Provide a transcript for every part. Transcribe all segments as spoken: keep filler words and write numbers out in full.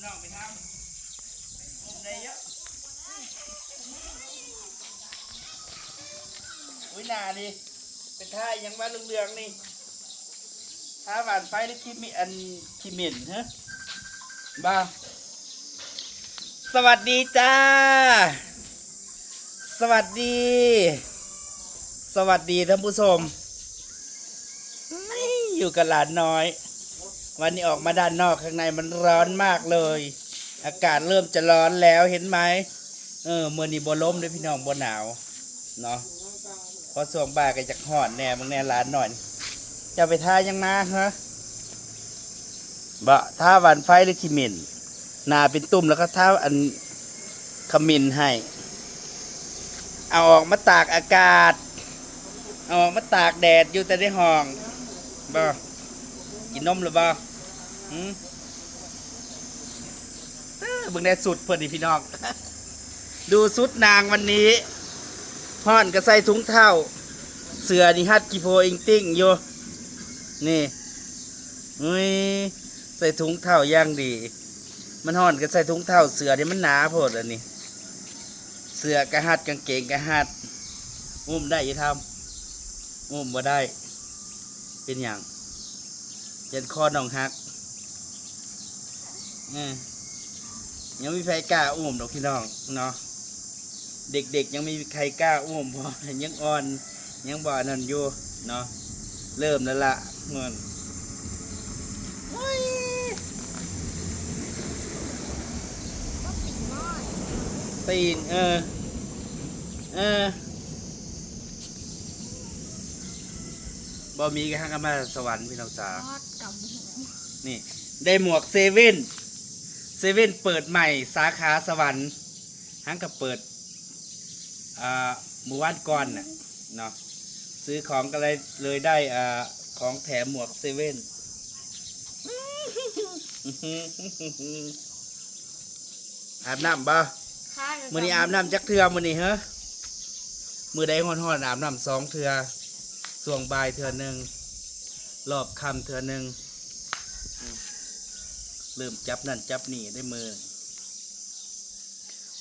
น้องไปทำผมได้เยอะ อุ้ยหนาดิ เป็นท่ายังว่าเหลืองๆนี่ ท่าหวานไฟหรือขี้มิอันขี้เหม็นฮะ บ้า สวัสดีจ้า สวัสดี สวัสดีท่านผู้ชม นี่อยู่กับหลานน้อย วันนี้ออกมาด้านนอก ข้างในมันร้อนมากเลย อากาศเริ่มจะร้อนแล้วเห็นไหม เออ มื้อนี้บ่ลมเด้อพี่น้อง บ่หนาวเนาะ เพราะช่วงบ่ายก็จะฮ้อนแน่ มึงแน่หลานน้อย จะไปทายังมาฮะ บ่ทาหวานไฟหรือขี้เหม็น หนาเป็นตุ่มแล้วก็ทาอันขมิ้นให้ เอาออกมาตากอากาศ เอาออกมาตากแดดอยู่แต่ในห้อง บ่ กินนมหรือบ่ หืม เอ้อ เบิ่งแน่สุดเพิ่นนี่พี่น้อง ดูสุดนางวันนี้ ฮ้อนก็ใส่ถุงเท้า เสื้อนี่ฮัดกี่โพอิงติ่งอยู่ นี่ อุ้ย ใส่ถุงเท้าอย่างดี มันฮ้อนก็ใส่ถุงเท้า เสื้อนี่มันหนาโพดอันนี้ เสื้อก็ฮัด กางเกงก็ฮัด อุ้มได้อยู่ทำ อุ้มบ่ได้ เป็นหยัง ยันคอน้องหัก เออ ยังมีใครกล้าอุ้มดอกพี่น้องเนาะ เด็กๆยังมีใครกล้าอุ้ม เพราะยังอ่อน ยังบ่อันนั้นอยู่เนาะ เริ่มแล้วล่ะ เงิน โอ้ย ก็ติดน้อย ตีน เออ เออ บ่มีก็หักกันมาสวรรค์พี่น้องจ๋า ทอดกับหมู นี่ ได้หมวกเซเว่น เซเว่นเปิดใหม่สาขาสวรรค์ หังก็เปิด อ่า หมู่บ้านก่อนน่ะ เนาะ ซื้อของก็เลย เลยได้ อ่า ของแถมหมวกเซเว่น อาบน้ำบ่ ค่ะ มื้อนี้อาบน้ำจักเทื่อมื้อนี้เหรอ มื้อใดฮ้อนๆอาบน้ำสองเทื่อ ช่วงบ่ายเทื่อหนึ่ง รอบค่ำเทื่อหนึ่ง อืม เริ่มจับนั่นจับนี่ได้มือ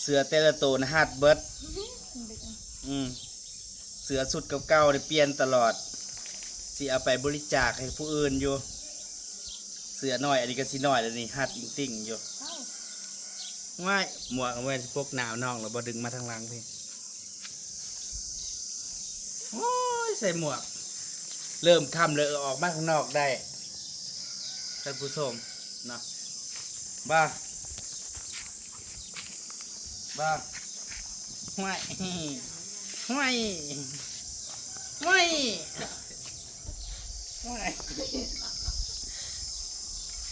เสื้อแต่ละตัวนะฮัดเบิด อืม เสื้อชุดเก่าๆได้เปลี่ยนตลอด สิเอาไปบริจาคให้ผู้อื่นอยู่ เสื้อน้อยอันนี้ก็สิน้อยแล้วนี่ ฮัดอิงติ่งอยู่ อ้าว ว้าย หมวกเอาไว้พกหนาวน้อง แล้วบ่ดึงมาทางหลังพี่ โอ้ย ใส่หมวก เริ่มค่ำเลย ออกมาข้างนอกได้ ท่านผู้ชมเนาะ บ้า บ้า ห้วย ห้วย ห้วย ห้วย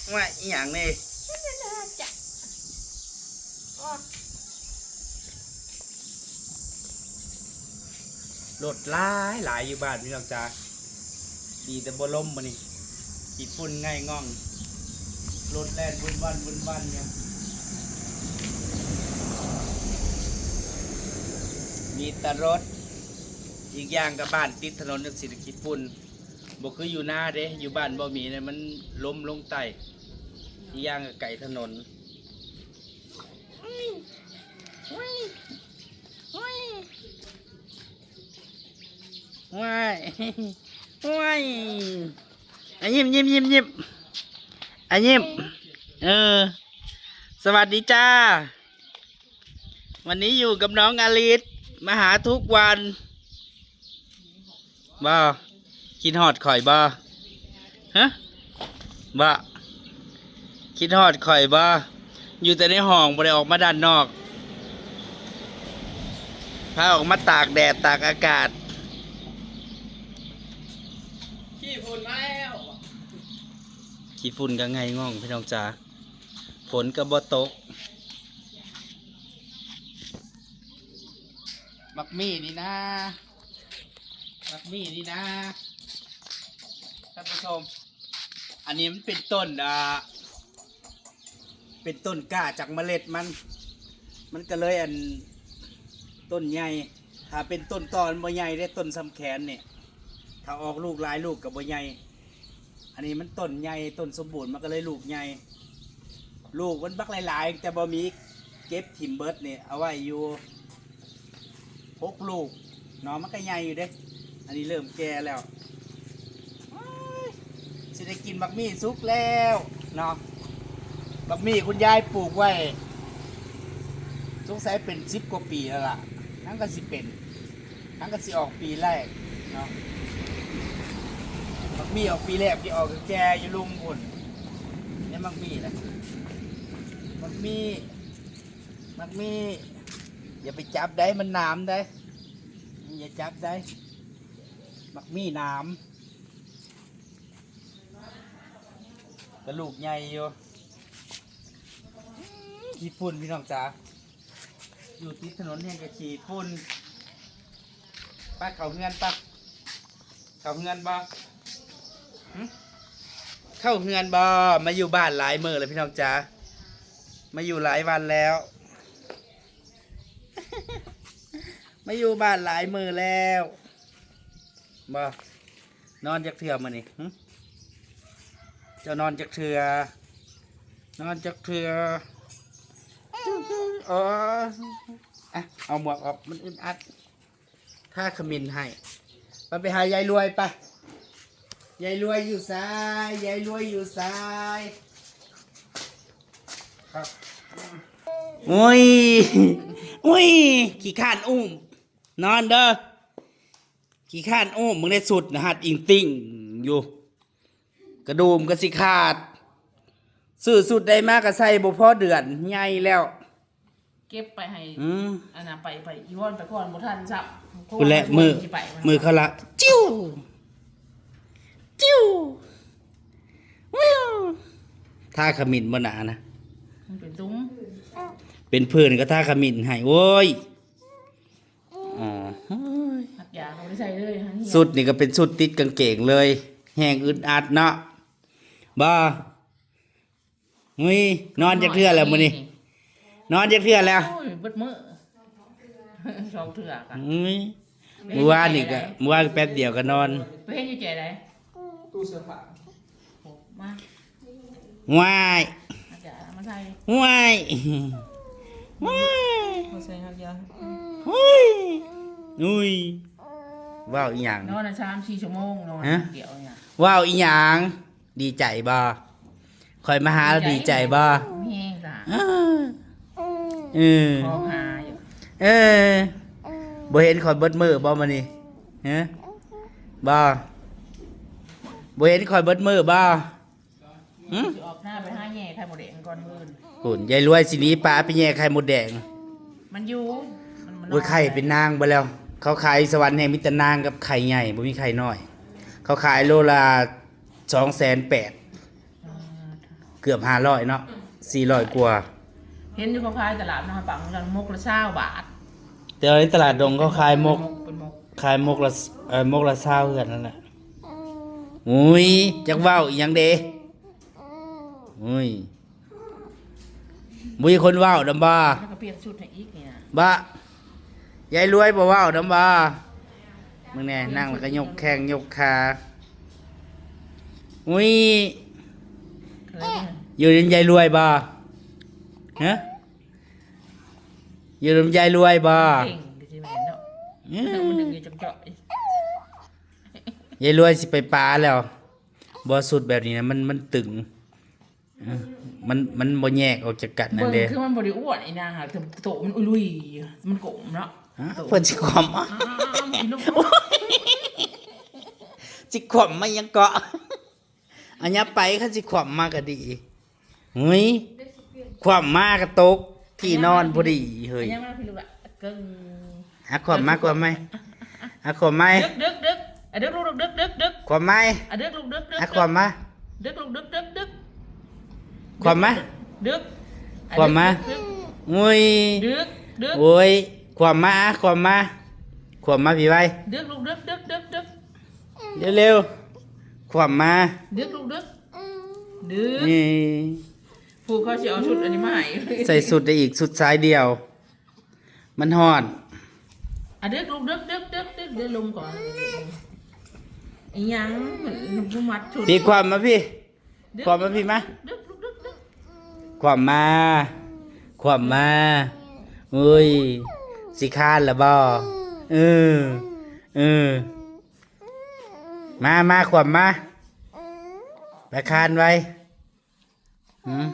ห้วย อีหยังนี่ รถหลายหลายอยู่บ้านพี่น้องจ๋า ดีแต่บ่ลมมื้อนี้ ขี้ฝุ่นไงง่อง รถแล่นวุ่นวันวุ่นวันอยู่ มีแต่รถ อีกอย่างก็บ้านติดถนนจังซี้ขี้ฝุ่น บ่คืออยู่นาเด้ อยู่บ้านบ่มีเนี่ยมันลมลงใต้ อีกอย่างก็ไกลถนน ว้าย ว้าย อ่ะยิ้ม ยิ้ม ยิ้ม ยิ้ม อ่ะยิ้ม เออ สวัสดีจ้า วันนี้อยู่กับน้องอลิส มาหาทุกวัน บ่ คิดฮอดข่อยบ่ ฮะ บ่ คิดฮอดข่อยบ่ อยู่แต่ในห้อง บ่ได้ออกมาด้านนอก พาออกมาตากแดด ตากอากาศ ขี้ฝุ่นมาแล้ว ขี้ฝุ่นก็ไงง่องพี่น้องจ๋า ฝนก็บ่ตก บักมี่นี่นะ บักมี่นี่นะ ท่านผู้ชม อันนี้มันเป็นต้น อ่า เป็นต้นกล้าจากเมล็ดมัน มันก็เลยอัน ต้นใหญ่ ถ้าเป็นต้นตอมันบ่ใหญ่เด้ ต้นส่ำแขนเนี่ย ถ้าออกลูกหลายลูกก็บ่ใหญ่ อันนี้มันต้นใหญ่ ต้นสมบูรณ์ มันก็เลยลูกใหญ่ ลูกมันบักหลายๆ แต่บ่มีเก็บถิ่มเบิดนี่ เอาไว้อยู่หกลูกเนาะ มันก็ใหญ่อยู่เด้ อันนี้เริ่มแก่แล้ว สิได้กินบักมี่สุกแล้วเนาะ บักมี่คุณยายปลูกไว้ สงสัยเป็นสิบกว่าปีแล้วล่ะ นั่นก็สิเป็น นั่นก็สิออกปีแรกเนาะ บักมี่ออกปีแรกที่ออกแก่อยู่ลุมพุ่น นี่บักมี่นะ บักมี่ บักมี่ อย่าไปจับได้ มันหนามได้ อย่าจับได้ บักมี่หนาม กระลูกใหญ่อยู่ ขี้ฝุ่นพี่น้องจ๋า อยู่ติดถนนแห่งกะขี้ฝุ่น ไปเข้าเฮือนปะ เข้าเฮือนบ่ หึ เข้าเฮือนบ่ มาอยู่บ้านหลายมื้อแล้วพี่น้องจ๋า มาอยู่หลายวันแล้ว มาอยู่บ้านหลายมื้อแล้ว บ่ นอนจักเทื่อมื้อนี้ หึ เจ้านอนจักเทื่อ นอนจักเทื่อ อ๋อ อ่ะ เอาหมวกออก มันอึดอัด ถ้าขมิ้นให้ ไป ไปหายายรวยปะ ยายรวยอยู่ซ้าย ยายรวยอยู่ซ้าย ครับ โอ้ย โอ้ย ขี้ข้านอุ้ม นอนเด้อ ขี้ข้านอุ้ม มึงได้สุดนะฮัดอิงติ่งอยู่ กระดูมก็สิขาด ซื้อสุดได้มากก็ใส่บ่พอเดือน ใหญ่แล้ว เก็บไปให้ อืม อันน่ะ ไป ไป อีวอนไปก่อน บ่ทันซ้ำ พู้นแหละ มื้อ สิไป มื้อเขาละ จิ้ว จิ้ว วิว ทาขมิ้นบ่หนานะ มันเป็นตุ้ม เป็นผื่นก็ทาขมิ้นให้ โอ้ย อ๋อ เฮ้ย หักยาเขาบ่ได้ใส่เลย หักเหี่ยว สุดนี่ก็เป็นสุดติดกางเกงเลย แฮงอึดอัดเนาะ บ่ เฮ้ย นอนจักเทื่อแล้วมื้อนี้ นอนจักเทื่อแล้ว โอ้ย เบิดมื้อ สองเทื่อกะ เฮ้ย มื้อวานนี่ก็ มื้อวานก็แป๊บเดียวก็นอน ไปเฮ็ดอยู่ใจใด ตู้เสื้อผ้า โอ้ มา ว้าย อาจารย์เอามาใส่ ว้าย ว้าย เอาใส่หักยา เฮ้ย อุ้ย ว้าวอีหยัง นอนน่ะสามสี่ชั่วโมง นอน ฮะ เดี๋ยวเนี่ย ว้าวอีหยัง ดีใจบ่ ข่อยมาหาแล้วดีใจบ่ มีแฮงจ้ะ เออ เออ ของหาอยู่ เออ บ่เห็นข่อยเบิดมื้อบ่มื้อนี้ ฮะ บ่ บ่เห็นข่อยเบิดมื้อบ่ หึ สิออกหน้าไปหาแย่ไข่มดแดงก่อนมื้ออื่น โอ้ย ยายรวยสิหนีป้าไปแย่ไข่มดแดง มันอยู่ มัน มัน โอ้ย ไข่เป็นนางไปแล้ว เขาขายสวรรค์แห่งมีแต่นางกับไข่ใหญ่ บ่มีไข่น้อย เขาขายโลละสองแสนแปด อ่า เกือบห้าร้อยเนาะ สี่ร้อยกว่า เห็นอยู่เขาขายตลาดนาปังกันมกละซาวบาท แต่ว่าในตลาดดงเขาขายมก เป็นมก ขายมกละ เอ่อ มกละซาวคือกันนั่นแหละ อุ้ย จักเว้าอีหยังเด้ อุ้ย บ่มีคนเว้านำบ่ แล้วก็เปลี่ยนชุดให้อีกเนี่ย บ่ ยายรวยบ่เว้านำบ่ มึงแน่ นั่งแล้วก็ยกแข้งยกขา อุ้ย อะไรเนี่ย อยู่นำยายรวยบ่ ฮะ อยู่นำยายรวยบ่ เก่งจริงๆเนาะ อืม มันดึงอยู่จังเจาะอีก ยายรวยสิไปปาแล้ว บ่ สุดแบบนี้นะ มัน มันตึง เออ มัน มันบ่แยกออกจากกันนั่นเด้ เบิ่งคือมันบ่ได้อ้วนไอ้นางหา แต่โตมันอุ้ยลุย มันโกมเนาะ ฮะ โต เพิ่นสิขวมอ่ะ อ้าวๆๆ อีลูก สิขวมมายังเกาะ อันเนี้ยไปคันสิขวมมาก็ดี เฮ้ย ขวมมาก็ตกที่นอนพอดีเฮ้ย อันยังมาพี่ลูกละ เกิ่ง อ่ะ ขวมมา ขวมไหม อ่ะ ขวมไหม ดึก ดึก ดึก อ่ะ ดึกลูก ดึก ดึก ดึก ขวมไหม อ่ะ ดึกลูก ดึก ดึก อ่ะ ขวมมา ดึกลูก ดึก ดึก ดึก ขวมมา ดึก ขวมมา ดึก ดึก อุ้ย ดึก ดึก โอ้ย ขวมมา ขวมมา ขวมมาพี่ไว้ ดึกลูก ดึก ดึก ดึก ดึก เร็วๆ ขวมมา ดึกลูก ดึก ดึก นี่ ผู้เขาสิเอาชุดอันนี้มาให้ ใส่ชุดได้อีก ชุดสายเดี่ยว มันฮ้อน อ่ะ ดึกลูก ดึก ดึก ดึก ดึก เดี๋ยวลมก่อน อีหยัง มันผู้มัดชุด พี่ขวมมาพี่ ดึก ขวมมาพี่มา ดึกลูก ดึก ดึก ความมา ความมา เอ้ย สิคานละบ่ เออ เออ มา มา ความมา ไปคานไว้ หืม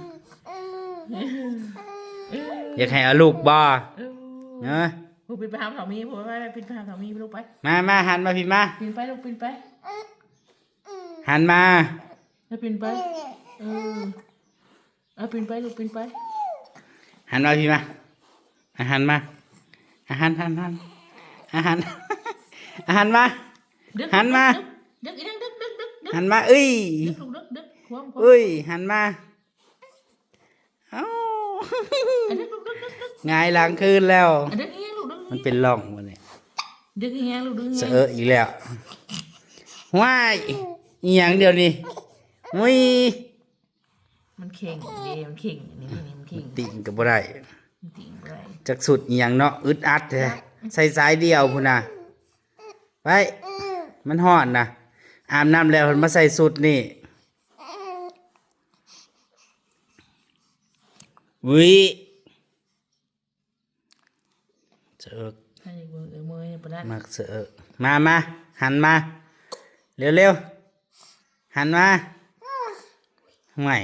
อยากให้เอาลูกบ่ เออ เนาะ ลูกปีนไปหาเถามี พูดว่าปีนไปหาเถามี ลูกไป มา มา หันมาพี่มา ปีนไป ลูกปีนไป หันมา แล้วปีนไป เออ เอาปีนไป ลูกปีนไป หันมาพี่มา อาหารมา อาหาร หัน หัน อาหาร อาหารมา ดึก หันมา ดึก ดึก ดึก อีนั่ง ดึก ดึก ดึก ดึก หันมา เอ้ย ดึก ลูก ดึก ดึก ความ ความ เอ้ย หันมา เอ้า อ่ะ ดึก ลูก ดึก ดึก ดึก หงายหลังคืนแล้ว อ่ะ ดึก อีนั่ง ลูก ดึก มันเป็นร่องวะเนี่ย ดึก อีนั่ง ลูก ดึก อี สะ นั่ง เอะอีกแล้ว ว้าย อีหยังเดี๋ยวนี้ มุ้ย มันเข่งเด้ มันเข่ง นี่ นี่ มันเข่ง ติ่งก็บ่ได้ มันติ่งบ่ได้ จักสุดอีหยังเนาะ อึดอัดแท้ ใส่สายเดียวพุ้นน่ะ ไป มันฮ้อนน่ะ อาบน้ำแล้วเพิ่นมาใส่สุดนี่ วิ เอิก ให้เบิ่งเอิกมือให้ปะนะ มักเสอะ มา มา หันมา เร็วๆ หันมา ห่วย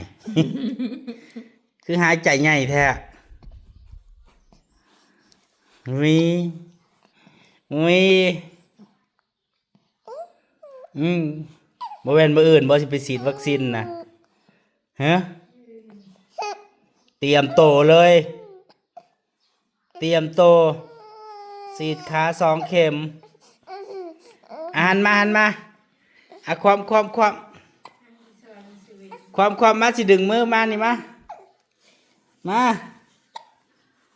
คือหายใจใหญ่แท้ มี มี อืม บ่แม่นมื้ออื่นบ่สิไปฉีดวัคซีนนะ ฮะ เตรียมโตเลย เตรียมโต ฉีดขาสองเข็ม อ่ะ หันมา หันมา อ่ะ ความ ความ ความ ความ ความ มา สิดึงมือมานี่มา มา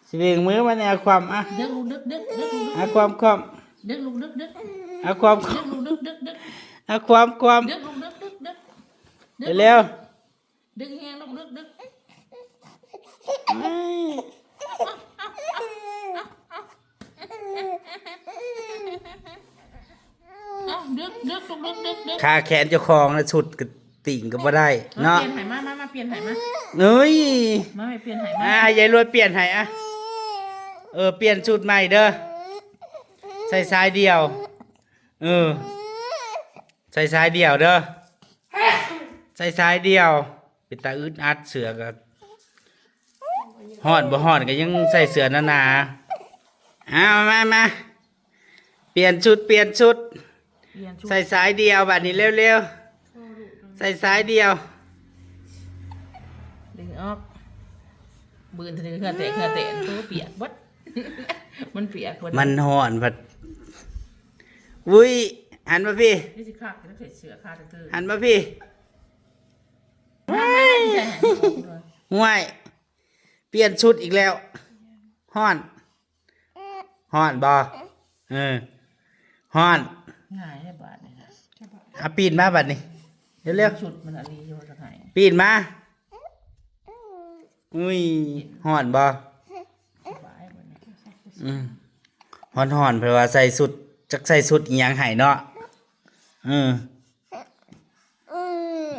สิดึงมือมาเนี่ย ความ อ่ะ ดึก ลูก ดึก ดึก ดึก ลูก ดึก อ่ะ ความ ความ ดึก ลูก ดึก ดึก อ่ะ ความ ดึก ลูก ดึก ดึก ดึก อ่ะ ความ ความ ดึก ลูก ดึก ดึก ดึก ดึก เร็วๆ ดึกแฮง ลูก ดึก ดึก เอ้ย เอ้า ดึก ดึก ลูก ดึก ดึก ดึก ขาแขนเจ้าของนะ สุดกระติ่งก็บ่ได้เนาะ เปลี่ยนให้มา มา มา เปลี่ยนให้มา เอ้ย มา แม่เปลี่ยนให้มา อ่ะ ให้ยายรวยเปลี่ยนให้อ่ะ เออ เปลี่ยนชุดใหม่เด้อ ใส่สายเดียว เออ ใส่สายเดียวเด้อ ใส่สายเดียว เป็นตาอึดอัด เสื้อก็ฮ้อนบ่ฮ้อนก็ยังใส่เสื้อหนาๆ เอามา มา เปลี่ยนชุด เปลี่ยนชุด เปลี่ยนชุด ใส่สายเดียวบัดนี้เร็วๆ ใส่สายเดียว ดึงออก บืนเทื่อแตก เทื่อแตก ตัวเปียกเบิด มันเปียกเบิด มันฮ้อนพัด อุ้ย หันมาพี่ นี่สิคัก จะใส่เสื้อขาดเกิน หันมาพี่ มา มา มา มา ห่วย เปลี่ยนชุดอีกแล้ว ฮ้อน ฮ้อนบ่ เออ ฮ้อน ง่ายแท้บาดนี่นะ อ่ะ ปีนมาบัดนี้ เร็วๆ ชุดมันอันนี้อยู่ทางไหน ปีนมา อุ้ย ฮ้อนบ่ สบายบัดนี้ อืม ฮ้อนๆ เพราะว่าใส่ชุด จักใส่ชุดอีหยังให้เนาะ อืม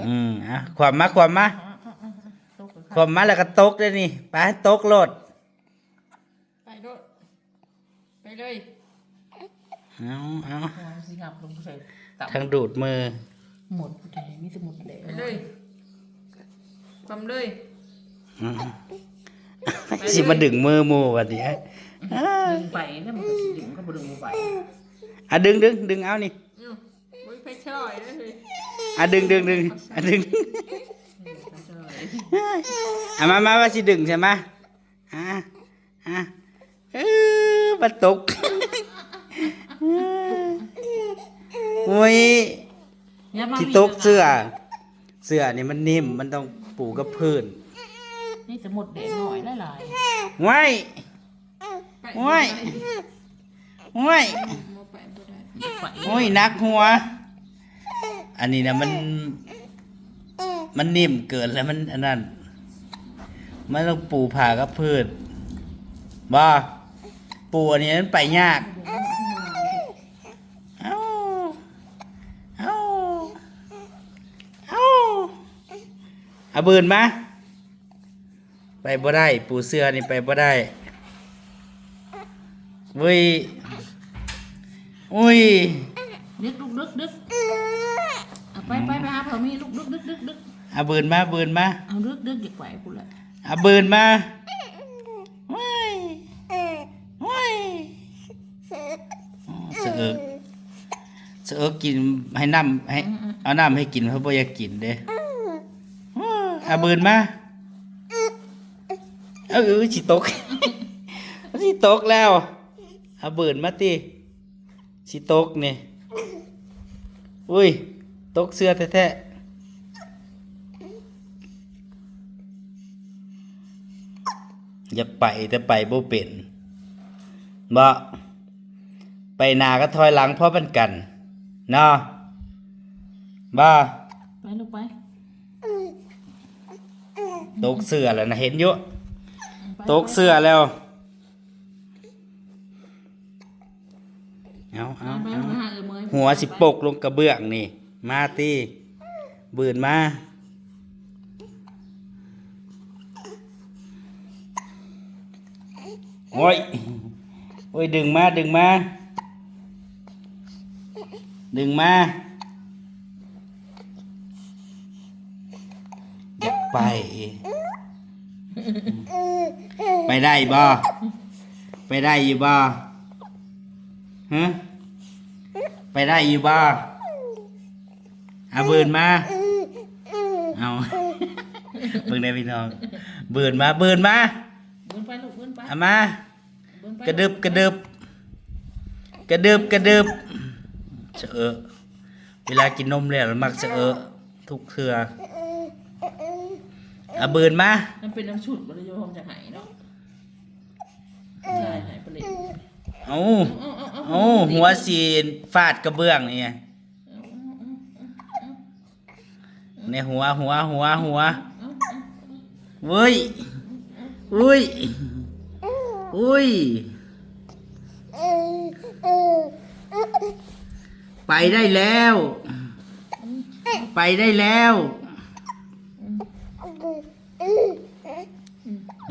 อืม อ่ะ ความมา ความมา อ่ะ อ่ะ อ่ะ อ่ะ ตกเลยค่ะ ความมาแล้วก็ตกเลยนี่ ไป ตกโลด ไปโลด ไปเลย เอา เอา เอาสิงับลงใส่ตับ ทั้งดูดมือ หมดเลย มีแต่หมดเลย ไปเลย ความเลย อืม ไปเลย สิมาดึงมือหมู่บัดนี้ ดึงไปนะ มันก็สิดึงก็บ่ดึงบ่ไป อ่ะ ดึง ดึง ดึงเอานี่ อืม บ่มีไผช่อยเลย อ่ะ ดึง ดึง ดึง อ่ะ ดึง อืม ไผช่อย อ่ะ มา มา ว่าสิดึงใช่ไหม อ่ะ อ่ะ เออ มันตก โอ้ย อย่ามา ที่ตกเสื้อ เสื้อนี่มันนิ่ม มันต้องปูกับพื้น นี่จะหมดแดดหน่อยหลายๆ ไว้ ไป ไว้ บ่ได้ ไว้ บ่ไป บ่ได้ ไป โอ้ย หนักหัว อันนี้นะมัน มันนิ่มเกินแล้วมันอันนั้น มันต้องปูผ้ากับพื้น บ่ ปูอันนี้มันไปยาก เอ้า เอ้า เอ้า เอาบืนมา ไปบ่ได้ ปูเสื่อนี่ไปบ่ได้ อุ้ย อุ้ย ดึกลูกดึกดึกเอาไปไปไปหาพ่อมีลูกดึกดึกดึกดึก เอาเบินมา เบินมา เอาดึกดึกอย่าไปกูละ เอาเบินมา ว้าย ว้าย สะเอิก สะเอิกกินให้น้ำให้ เอาน้ำให้กิน เพราะบ่อยากกินเด้ เอาเบินมา เออสิตก สิตกแล้ว เอาเบินมาติ สิตกนี่ อุ้ย ตกเสื้อแท้ๆ อยากไปแต่ไปบ่เป็น บ่ ไปหน้าก็ถอยหลังพอปานกัน เนาะ บ่ ไปลูกไป ตกเสื้อแล้วนะ เห็นอยู่ ไป ตกเสื้อแล้ว เอาเอา ไป เอา ไปหาเออเมย หัวสิปกลงกระเบื้องนี่ มาติ เบินมา โอ้ย โอ้ย ดึงมา ดึงมา ดึงมา อยากไป ไปได้บ่ ไปได้อยู่บ่ ฮะ ไปได้อยู่บ่ เอาเบินมา เอา เบิ่งได้พี่น้อง เบินมา เบินมา เบินไปลูกเบินไป เอามา เบินไป กระดึบกระดึบ กระดึบกระดึบ เสอะ เวลากินนมแล้วมักเสอะ ทุกเทื่อ เอาเบินมา มันเป็นน้ำสูตรบริโภคจากไหนเนาะใช่ไหนไปเลย เอา เอา หัวสีฟาดกระเบื้องนี่ไง ในหัว หัว หัว หัว เว้ย อุ้ย อุ้ย ไปได้แล้ว ไปได้แล้ว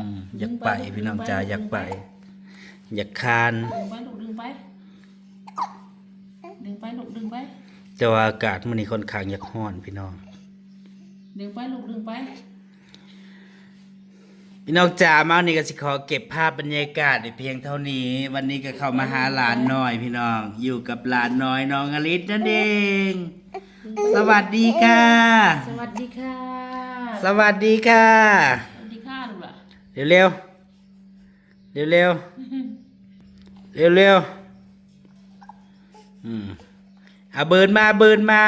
อืม อยากไป พี่น้องจ๋า อยากไป อยากคาน ดึงไปลูกดึงไป ดึงไปลูกดึงไป แต่ว่าอากาศมื้อนี้ค่อนข้างอยากร้อนพี่น้อง ดึงไปลูกดึงไป พี่น้องจ๋า มาวันนี้ก็สิขอเก็บภาพบรรยากาศไว้เพียงเท่านี้ วันนี้ก็เข้ามาหาหลานน้อยพี่น้อง อยู่กับหลานน้อยน้องอลิสนั่นเอง สวัสดีค่ะ สวัสดีค่ะ สวัสดีค่ะ สวัสดีค่ะลูกหล่ะ เร็วเร็วเร็วเร็วเร็วเร็วเร็วๆอืม เอาเบินมา เบินมา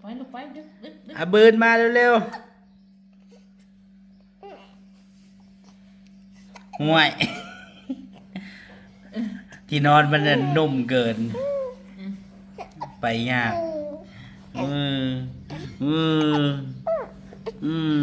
ไปลูกไปดึกดึกดึก เอาเบินมาเร็วๆ ห่วย ที่นอนมันน่ะนุ่มเกิน ไปยาก อืม อืม อืม